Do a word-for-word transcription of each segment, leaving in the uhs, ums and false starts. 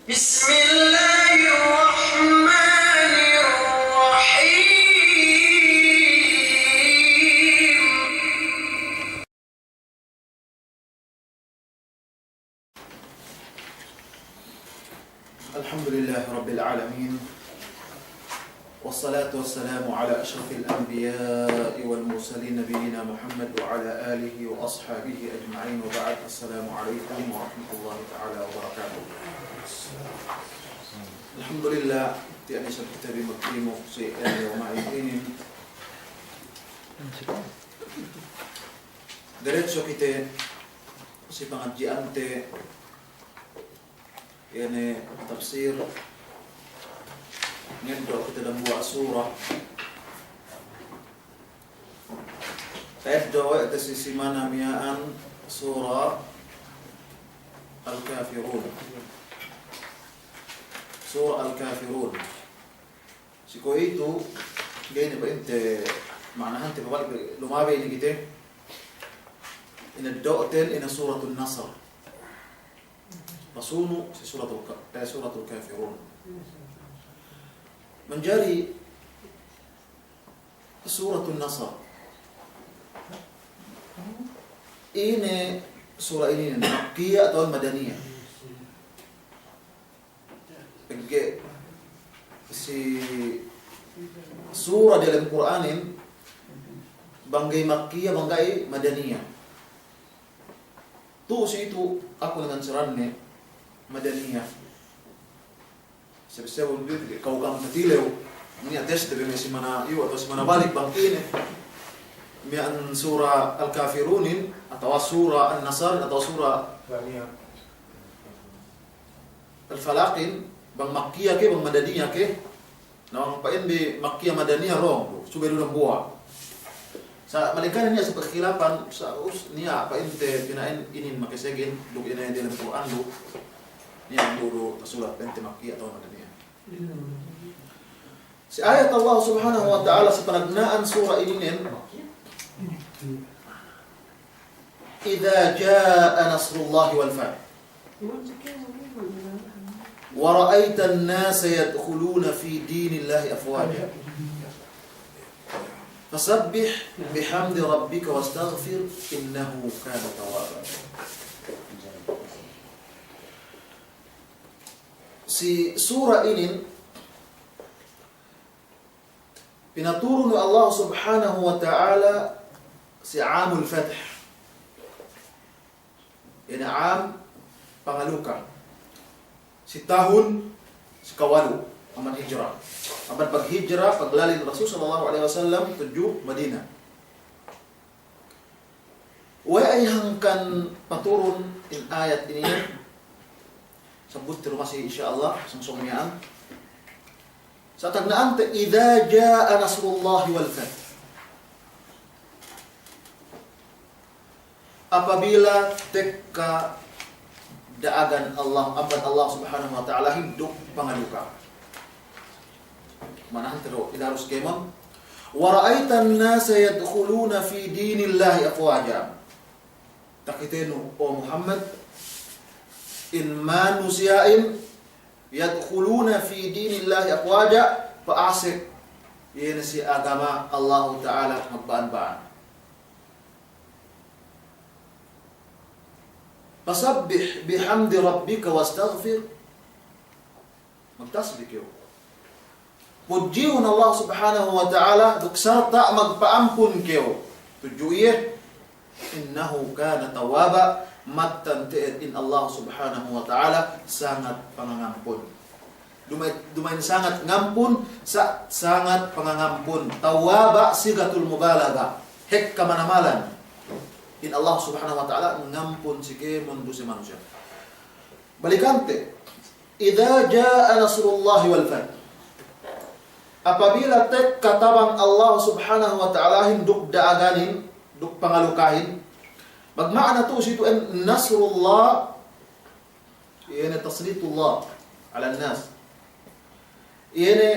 بسم الله الرحمن الرحيم. الحمد لله رب العالمين. والصلاة والسلام على أشرف الأنبياء والمرسلين نبينا محمد وعلى آله وأصحابه أجمعين وبعد. السلام عليكم ورحمة الله تعالى وبركاته. Alhamdulillah, tiya' ne isab kite bi magtimuk si ellew ma'in inin. Diretso kite si pangadji'ante, iye ne tafsir, ngeddo' kite dambuwa' sura. Eddo' we' te si simana miya'an sura Al-Kafirun. Sura Al-Kafirun. Si kuwe'itu, ga'i ne pa'inte ma'anahante pabalik, lumabey ne kite. Ineddo'ten ine Suratun Nasr. Pasunu' si Suratul Ka-, eh, Suratul Kafirun. Manjari Suratun Nasr. Ine sura inin, Makkiyah atawa Madaniyah? Pegge' si sura diyalem Kur'anin, bang ga'i Makkiyah, bang ga'i Madaniyah. Tu'u si itu aku ne ngansaranne Madaniyah. Sebe-sebe bi, ka'u kam tatilew. Niya' teste bi me' simana iyu atawa simana balik bang ine. Miya'an sura Al-Kafirunin, atawa sura An-Nasr, atawa sura Al-Falaqin, bang Makkiyah ke, bang Madaniyah ke. Na bang pa'in bi Makkiyah Madaniyah wrong, subey du dambuwa'. Sa' malingkan niya' sa' pagkhilapan, sa' us niya' pa'inte pina'in inin makesegin, duk ine diyalem Kur'an du. Niya' du, du tasulat pa'inte Makkiyah atawa Madaniyah. Si ayat Allah Subhanahu wa Ta'ala si panagna'an sura ininen, إذا جاء نصر الله والفتح ورأيت الناس يدخلون في دين الله أفواجا فسبح بحمد ربك واستغفره إنه كان توابا. Si sura inin pinaturun we' Allah Subhanahu wa Ta'ala si Amul Fath. Ine, am pangaluka. Si tahun si kawalu' amban hijra. Amban paghijra, paglalin Rasul sallallahu alaihi wasallam tudju Madina. We'ey hangkan paturun in ayat inin? Sabut te du masi, insya Allah, sōng-sōng miya'an. Sa' tagna'ante, إذا جاء نصر الله والفتح. Apabila tekka da'agan Allah, amban Allah Subhanahu wa Ta'alahin duk pangaluka. Ma'anahante du, ilarus kēmon, ورأيت الناس يدخلون في دين الله أفواجا. Takitenu, o Muhammad, in manusiya'in يدخلون في دين الله أفواجا, pa'asek iye ne si agama Allahu Ta'ala magba'an-ba'an. فسبح بحمد ربك واستغفره. Magtasbih kew. Pudjihun Allah Subhanahu wa Ta'ala, duk sarta' magpa'ampun kew tudju iye. إنه كان توابا, mattan te'ed in Allah Subhanahu wa Ta'ala sangat pangangampun. Duma'in, duma'in sangat ngampun, sa-, sangat pangangampun. Tawwaba sigatul mubalagha. Hekka manamalan. In Allah Subhanahu wa Ta'ala ngampun si kēmon duse manusiya'. Balikante, إذا جاء نصر الله والفتح. Apabila tekka tabang Allah Subhanahu wa Ta'alahin duk da'aganin, duk pangalukahin, magma'ana tu'u si tu'en nasrullah, iye ne taslitullah 'alan nas. Iye ne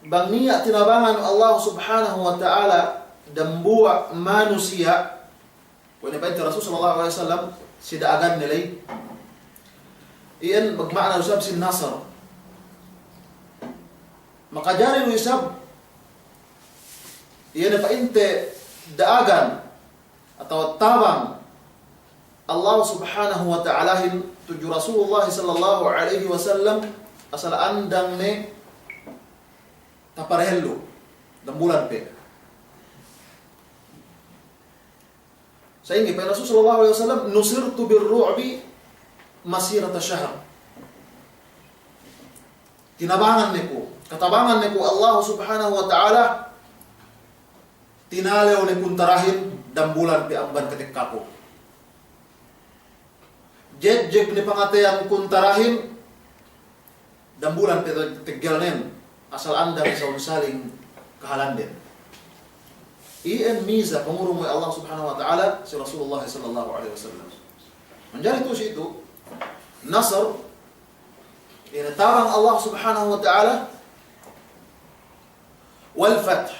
bang niya' tinabangan Allah Subhanahu wa Ta'ala dambuwa' manusiya', kuwe' ne pa'inte Rasul sallallahu alaihi wasallam, si da'aganne ley. Iyan magma'na du isab sin nasar. Makajari du isab, iyan pa'inte da'agan atawa tabang Allah Subhanahu wa Ta'alahin tudju Rasulullah sallallahu alaihi wasallam asal andang ne taparehellu dambulan pe. Sa'ingge pa'in Rasul sallallahu alaihi wasallam, "Nusirtu bir-ru'bi masirata shahr." Tinabangan ne ku, katabangan ne ku Allah Subhanahu wa Ta'ala, tinalew ne kuntarahin dambulan pe amban katekkaku. Jejjek ne pangateyan kuntarahin, dambulan pe teggelnen, asal andang isab saling kahalanden. Iyan miza pangurung we' Allah Subhanahu wa Ta'ala si Rasulullah sallallahu alaihi wasallam. Manjari tu'u si itu, nasar, iyan tabang Allah Subhanahu wa Ta'ala, wal fath,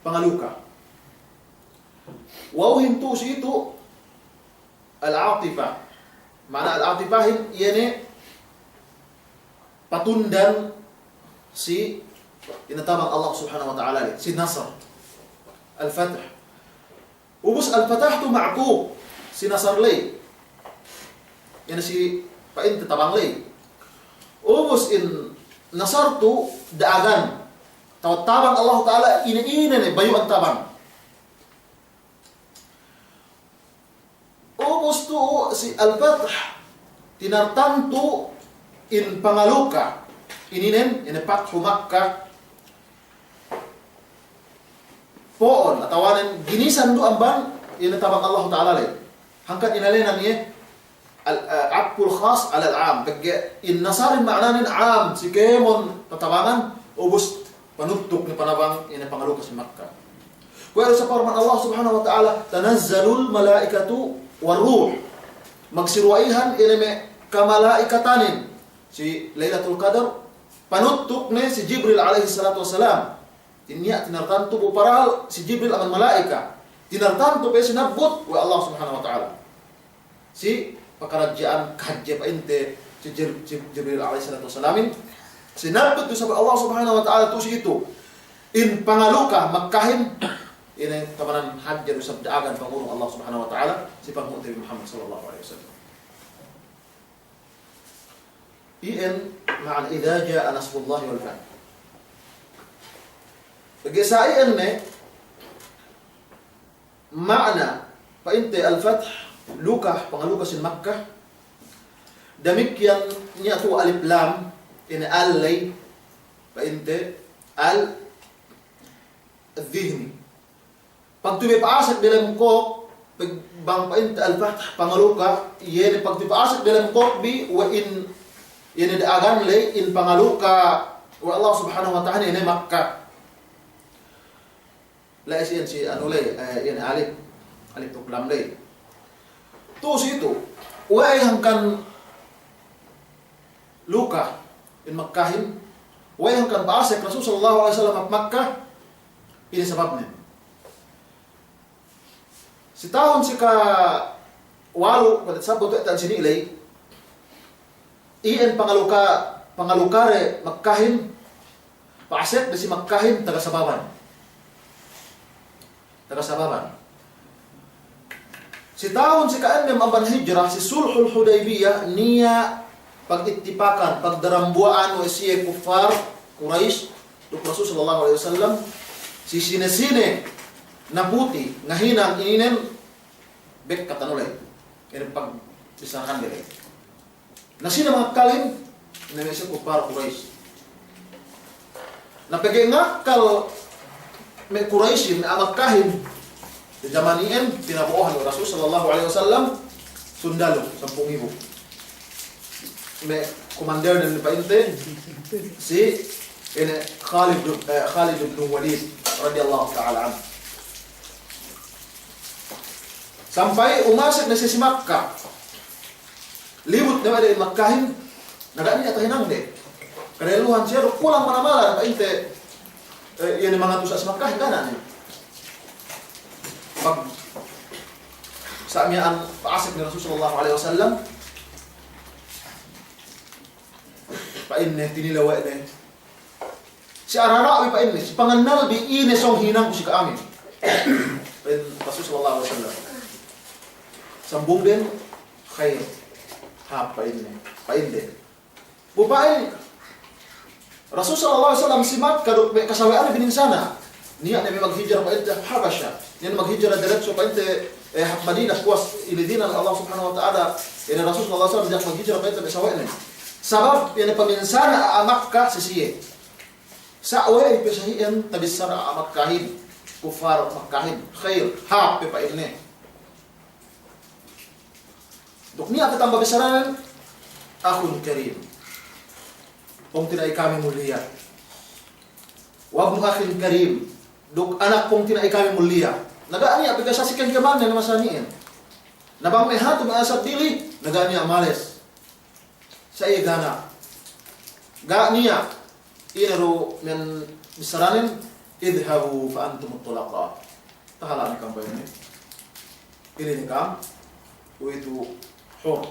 pangaluka. Wawhin tu'u si itu, al-atifah. Ma'ana al-atifahin, iyan patundan si, iyan tabang Allah Subhanahu wa Ta'ala ley, si nasar. Al-fath. Ubus al-fatahtu ma'tuf, si nasar ley. Iyan si pa'inte tabang ley. Ubus in nasartu da'agan. Tawa tabang Allah Ta'ala ine-ine ne bayu'an tabang. Ubus tu'u si al-fath, tinartantu in pangaluka, ininen, ine Fathu Makkah, po'on, atawanen ginisan du amban, ine tabang Allah Ta'ala ley. Hangkan inalenan iye, al-, eh, atful khas alal am. Pegge' in nasarin ma'ananen am, si kēmon patabangan, ubus panuttuk ne panabang ine pangaluka si Makkah. Kuwe' du sa parman Allah Subhanahu wa Ta'ala, "Tanazzalul malaikatu war ruh." Magsiruwa'ihan ine me' kamala'ikatanin si Lailatul Qadar, panuttuk ne si Jibril alaihis salatu wassalam. Niya' tinartantu bu parahal si Jibril amban mala'ika. Tinartantu pe sinabbut we' Allah Subhanahu wa Ta'ala. Si pakaradja'an kahadje pa'inte si Jib-, Jib-, Jibril alaihis salatu wassalamin, sinabbut du isab Allah Subhanahu wa Ta'ala tu'u si itu. In pangaluka Makkahin, ine tamanan hadje du isab da'agan pangurung Allah Subhanahu wa Ta'ala si panghu'te bi Muhammad sallallahu alaihi wasallam. Iyan ma'ana idza ja'a nasrullahi wal fath. Pegge' sa iyan ne, ma'ana pa'inte al-fath, luka, pangaluka sin Makkah. Damikkiyan niya' tu'u alif lam, ine al ley, pa'inte al-dhihni. Pagtubi pa'asek delem kōk, pag-, bang pa'inte al-fath, pangaluka, iye ne pagtubi pa'asek delem kōk bi, we' in, iye ne da'agan ley, in pangaluka, we' Allah Subhanahu wa Ta'ala, iye ne Makkah. La'i si iyan si anu ley, eh, iyan alif, alif duk lam ley. Tu'u si itu, we' hangkan luka in Makkahin, we' hangkan pa'asek Rasul sallallahu alaihi wasallam hap Makkah, ine sababnen. Si tahun si kawalu', pati sabut we' tan sini ley, iyan pangaluka, pangalukade Makkahin, pa'asekde si Makkahin taga sababan. Taga sababan. Si tahun si ka'ennem amban hijrah, si Sulhul Hudaybiyah, niya' pag'ittipakan, pagdarambuwa'an we' siye kuffar Quraysh, duk Rasul sallallahu alaihi wasallam, si sine-sine naputi, ngahinang ininen, bekkat anu ley. Ine pagbicharahan ley. Na sine mangakkalin, ine me' siye kuffar Quraysh. Na pegge' ngakkal me' Qurayshin, me' a'a Makkahin, si jaman iyan, pinabo'ohan we' Rasul sallallahu alaihi wasallam, sundalu, sampū' ngibu. Me' kumandernen pa'inte, si, ine, Khalid, eh, Khalid bin Walid, radiyallahu ta'ala anhu. Sampay umasek ne siye si Makkah. Libut ne we' de Makkahin, na ga' niya' tahinangde. Kadeluhan siye du kulang manamalan, pa'inte, eh, iye ne mangatusa si Makkahin, ga' niya'. Pag sa' miya'an pa'asek ne Rasul sallallahu alaihi wasallam, Pa'inne, tinilew we' ne. Si arara' bi, pa'inne, si pangannal bi ine sōng hinangku si ka'amin. Pa'in Rasul sallallahu alaihi wasallam. Sambungden, khair. Hāp, pa'inne. Pa'inde. Bu pa'in Rasul sallallahu alaihi wasallam si Makka duk me' kasawe'anne bininsana'. Niya' ne me' maghijra pa'inte Habasha. Niya' ne maghijra diretso pa'inte, eh, Madina, puwas ilidinan Allah Subhanahu wa Ta'ala. Ine Rasul sallallahu alaihi wasallam niya' maghijra pa'inte me' sawe'ne. Sabab ine paminsana' a'a Makka si siye. Sa' we'ey pe sa iyan tabissara a'a Makkahin, kuffar Makkahin, khair, hāp pe pa'inne. Duk niya' pe tamba bissaranen, akhun karim. Pungtina'i kami muliya. Wa ibnu akhin karim. Duk anak pungtina'i kami muliya. Na ga' niya' pe ga' sa si kengkemannen masa niya'. Na bang me' hatu me' asab dili, na ga' niya' males. Sa iye ga' niya'. Ga' niya'. Ine du men bissaranen, idhabu fa antumut tulaqa. Tahala' ne kam pa'inne. Ili ne kam, kuwe'itu hur.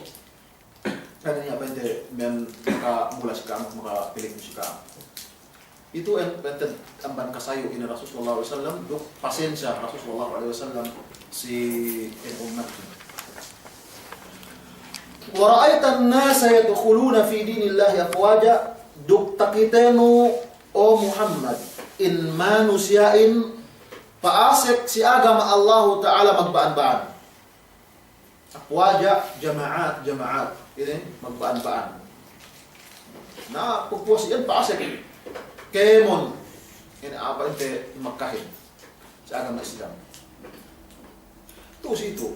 Pa'inne niya' pa'inte men makamulas kam, makapilik si kam. Itu en pa'inte amban kasayu ine Rasul sallallahu alaihi wasallam, duk pasensiya Rasul sallallahu alaihi wasallam si en ummat. Wa ra'aitan nasa yadkhuluna fi dinillahi afwaja, duk takitenu, o Muhammad, in manusiya'in pa'asek si agama Allahu Ta'ala magba'an-ba'an. Afwaja, jama'at, jama'at. Ine, magba'an-ba'an. Na, pagpuwas iyan pa'asek kēmon. Ine, a'a pa'inte Makkahin. Si agama Islam. Tu'u si itu.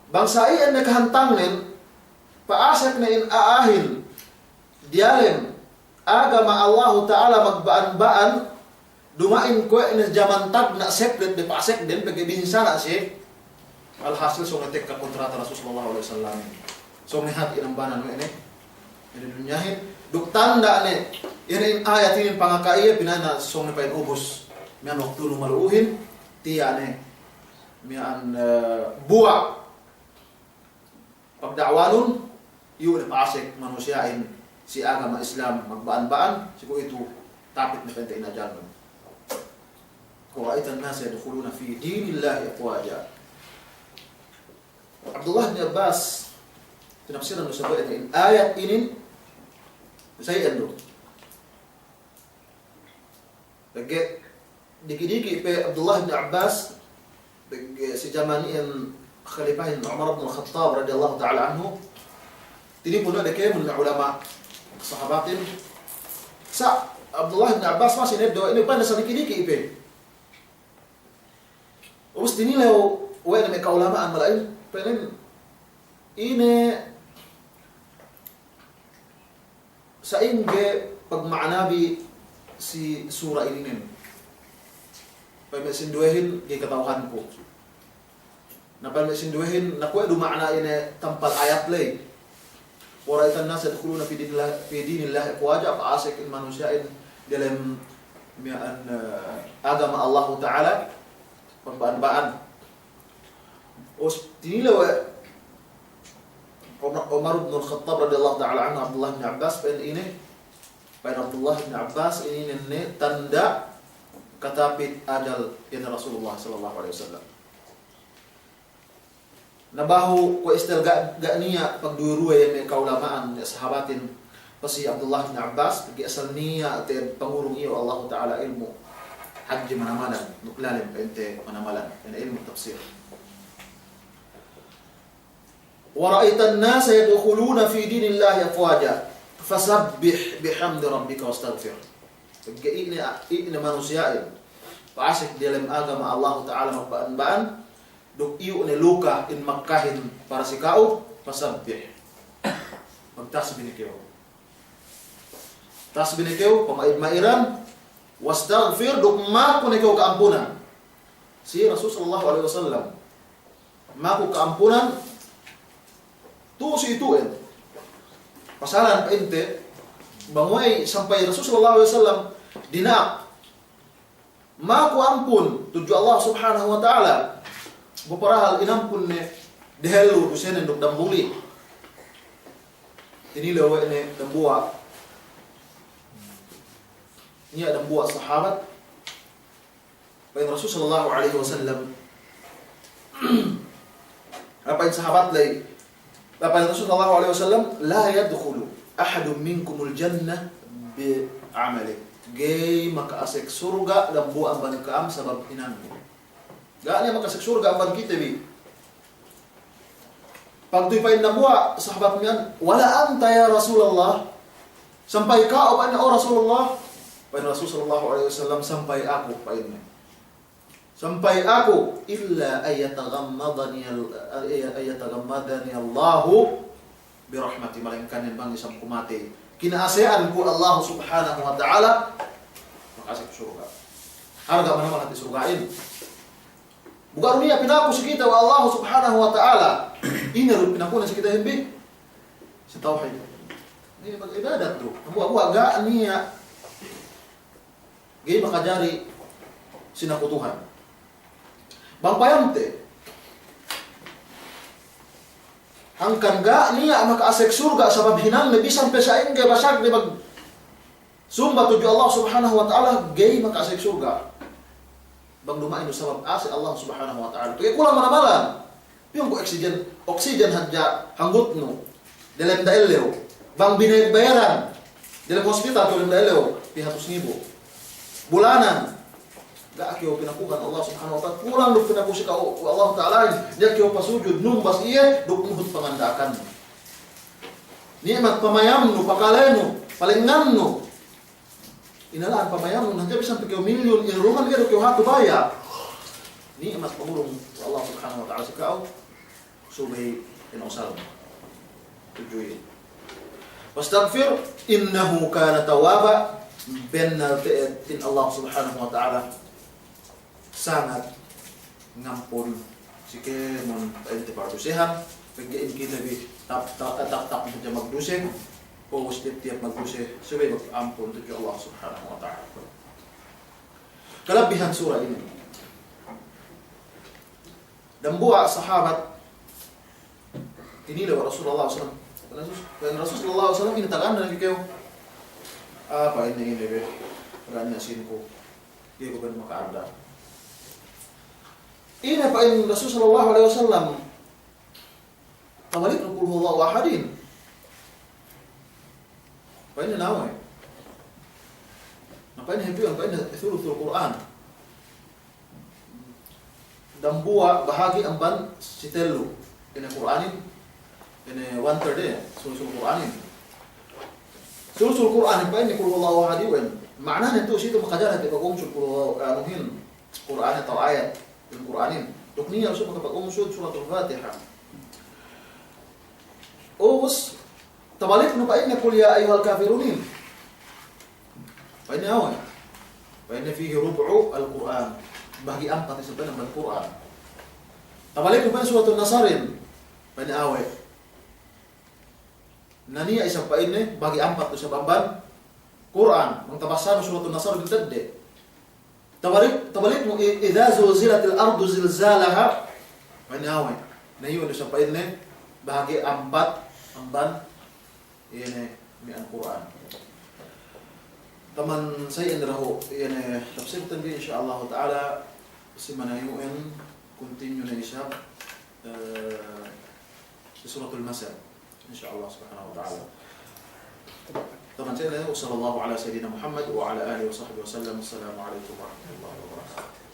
Bang sa iyan ne kahantangnen, pa'asek ne in a'ahin diyalem agama Allahu Ta'ala magba'an-ba'an, duma'in kuwe' ne jaman tagna' sekret de pa'asekden, pegge' binsana' siye. Alhasil sōng ne tekka kontrata Rasul sallallahu alaihi wasallam. Sōng ne hāti inambanan we' ne. Ine dunyahin, duk tanda' ne, ine in ayat inin pangaka iye, pina'in sōng ne pa'in ubus. Miya'an waktunu malu'uhin, tiya' ne. Miya'an, eh, buwa' pagda'wanun, iyu' ne pa'asek manusiya'in si agama Islam magba'an-ba'an, si kuwe'itu tapit ne pa'inte in ajalnun. Wa ra'aitan nasa yadkhuluna fi dinillahi afwaja. Abdullah bin Abbas, tinapsiran du sabab in ayat inin, sa iyan du. Pegge' diki'-diki' pe Abdullah bin Abbas, pegge' si jaman iyan Khalifahin Umar bin Khattab radiyallahu ta'ala anhu, tinipun ne de kēmon me' ulama' sahabatin. Sa' Abdullah bin Abbas masi ne du, ine pa'in sa' diki'-diki' pe. Ubus tinilew we' ne me' ka'ulama'an mala'i, pa'in ine sa'ingge pagma'ana bi si sura ininen. Pa'in me' sinduwehin ga'i kata'uhanku. Na pa'in me' sinduwehin, na kuwe' du ma'ana ine tampal ayat ley. Wa ra'aitan nasa yadkhuluna fi dinillah-, fi dinillahi afwaja, pa'asek in manusiya'in diyalem miya'an, eh, agama Allahu Ta'ala magba'an-ba'an. Us, tinilew we' Umar, Umar bin Khattab radiyallahu ta'ala anhu, Abdullah bin Abbas, pa'in ine, pa'in Abdullah bin Abbas, ininen ne tanda' katapit ajal iyan Rasulullah sallallahu alaihi wasallam. Na behu kuwe' istel ga', ga' niya' pagduwe-ruwe iye me' ka'ulama'an, me' sahabatin, pasi Abdullah bin Abbas, pegge' asal niya' te'ed pangurung iye we' Allahu Ta'ala ilmu' hadje manamalan, duk lalem pa'inte manamalan, ine ilmu' tafsir. Wa ra'aitan nasa yadkhuluna fi dinillahi afwaja, fasabbih bihamdi rabbika wastaghfir. Pegge' ine, ine manusiya'in pa'asek diyalem agama Allahu Ta'ala magba'an-ba'an, duk iyu' ne luka in Makkahin para si ka'u, fasabbih. Magtasbih ne kew. Tasbih ne kew, pama'id-ma'iran, wastaghfir, duk maku ne kew ka'ampunan. Si Rasul sallallahu alaihi wasallam. Maku ka'ampunan, tu'u si itu'en. Pasalan pa'inte, bang we'ey sampay Rasul sallallahu alaihi wasallam dina'ak maku ampun tudju Allah Subhanahu wa Ta'ala. Bu parahal inampun ne dehellu dusenen duk dambuli. Inilew we' ne dambuwa', niya' dambuwa' sahabat, pa'in Rasul sallallahu alaihi wasallam, pa'in sahabat ley, pa'in Rasul sallallahu alaihi wasallam, "La yadkhulu ahadun minkumul jannah bi amalihi." Ga'i maka'asek surga' dambuwa' amban ka'am sabab hinangnu. Ga' niya' maka'asek surga' amban kite bi. Pagtuy pa'in dambuwa' sahabat miya'an, "Wala anta ya Rasulallah?" Sampay ka'u pa'inne, "O Rasulullah?" Pa'in Rasul sallallahu alaihi wasallam, "Sampay aku," pa'inne. "Sampay aku, illa an yataghammadani al-, an yataghammadani Allahu birahmati," malaingkan bang isab ku matey, kina'ase'an ku Allah subhanahu wa ta'ala, maka'asek surga'. Harga' manamal hati' surga'in. Bu ga' du niya' pinaku si kite we' Allah subhanahu wa ta'ala. Ine du pinakune si kitehin bi? Si tawhid. Ine, mag-ibadat du. Dambuwa'-buwa' ga' niya', ga'i makajari sinakutuhan. Bang payamte, hangkan ga' niya' maka'asek surga' sabab hinangne, bisan pe sa'ingge basagde magsumba tudju Allah subhanahu wa ta'ala, ga'i maka'asek surga'. Bang duma'in du sabab ase' Allah subhanahu wa ta'ala. Pegge' kulang manamalan. Piyun ku oksijen, oksijen hadja hanggutnu delem da ellew. Bang binayad-bayaran delem hospital kew delem da ellew, pī hatus ngibu bulanan. Ga' kew pinakuhan Allah subhanahu wa ta'ala. Kulang duk pinaku si ka'u we' Allah ta'alahin. Niya' kew pasujud, numba si iye, duk nuhut panganda'akannu. Ni'mat pamayamnu, pakalenu, palengngannu. Inala'an pamayamnu, hadja bisan pe kew milyun, inurungan iye du kew hatu baya'. Ni'mat pangurung we' Allah subhanahu wa ta'ala si ka'u, subey inusal tudju iye. Wastaghfir, innahu kana tawwaba, bennal te'ed in Allah subhanahu wa ta'ala sangat ngampun si kēmon pa'inte pardusehan, pegge' in kite bi tap-, tap-, tap-, tap hadja magduse, o tiyap-tiyap magduse, subey mag-, ampun tudju Allah subhanahu wa ta'ala. Kalabbihan sura inin. Dambuwa' sahabat tinilew we' Rasulullah sallallahu alaihi wasallam. Pa'in Rasul, pa'in Rasul sallallahu alaihi wasallam, "Ine taga anda ne kew?" "Ah," pa'inne, "ine be, taga anda sinku. Ga'i ku be maka'anda." "Ine," pa'in Rasul sallallahu alaihi wasallam, "tabaliknu Qul huwallahu ahadin?" Pa'inne, "Na we'." Na pa'inne, "Hep iyan," pa'inne, "thuluthul Qur'an." Dambuwa' bahagi' amban si tellu. Ine Kur'anin, ine one third, eh, sulusul Kur'anin. Sulusul Kur'anin pa'inne Qul huwallahu ahad iyan. Ma'nane tu' si itu makajari hati' pag'ungsud Qul huwallahu, anuhin, Kur'anin atawa ayat Kur'anin. Duk niya' su makapag'ungsud Suratul Fatiha. Ubus, tabaliknu pa'inne Qul ya ayyuhal kafirunin. Pa'inne awe'. Pa'inne fihi rub'ul Qur'an. Bahagi' ampat isab pa'inne amban Kur'an. Tabaliknu pa'inne Suratun Nasarin. Pa'inne awe'. Na niya' isab pa'inne bahagi' ampat isab amban Kur'an. Bang tabassanu Suratun Nasarin tedde. Tabalik, tabaliknu i-, idza zulzilatil ardu zilzalaha. Pa'inne awe'. Na iyu' isab pa'inne bahagi' ampat amban iye ne miya'an Kur'an. Taman sa iyan dahu', iye ne tafsirten bi, insya Allahu ta'ala, si manayu'in continue ne isab, eh, si Suratul Masad, insya Allah subhanahu wa ta'ala. Taman sa iyan dahu', wa sallallahu ala sayyidina Muhammad wa ala alihi wa sahbihi wa sallam. Assalamu alaikum warahmatullahi wabarakatuh.